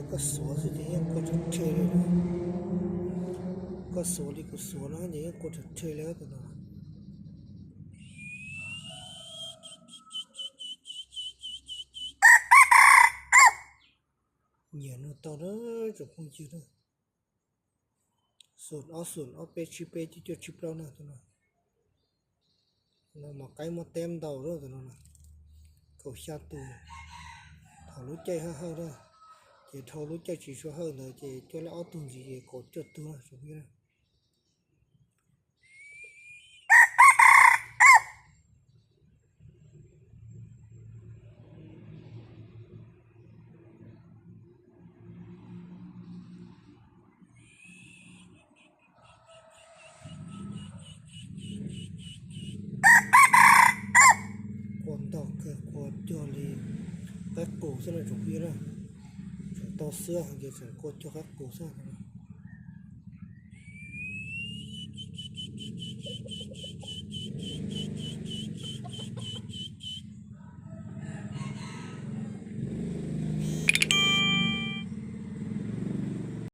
Koj xuav xwb ces yeej kua rhe rhe li. Koj xuav li kuv xuav no ces yeej kua rhe rhe li tus no. Nyiam no tau na, tsoom phooj ywg na. Xoom ob xoom ob peb tsib peb cuaj cuaj tsib plaub na tus no. No mas qaib muaj teb ntau lawm tus no na. Kaum xya tus. Thaum lub caij hawj hawj na, ces dhau lub caij tsis tshua hawj ntawd ces coj laj ob tug ntxiv ces kaum cuaj tus na tsoom phooj ywg na. Kua ntog kawg, kua cuag li qaib qus xwb no tsoom phooj ywg na. Tseem tau xwb ces tseem kua cuag qaib qus xwb.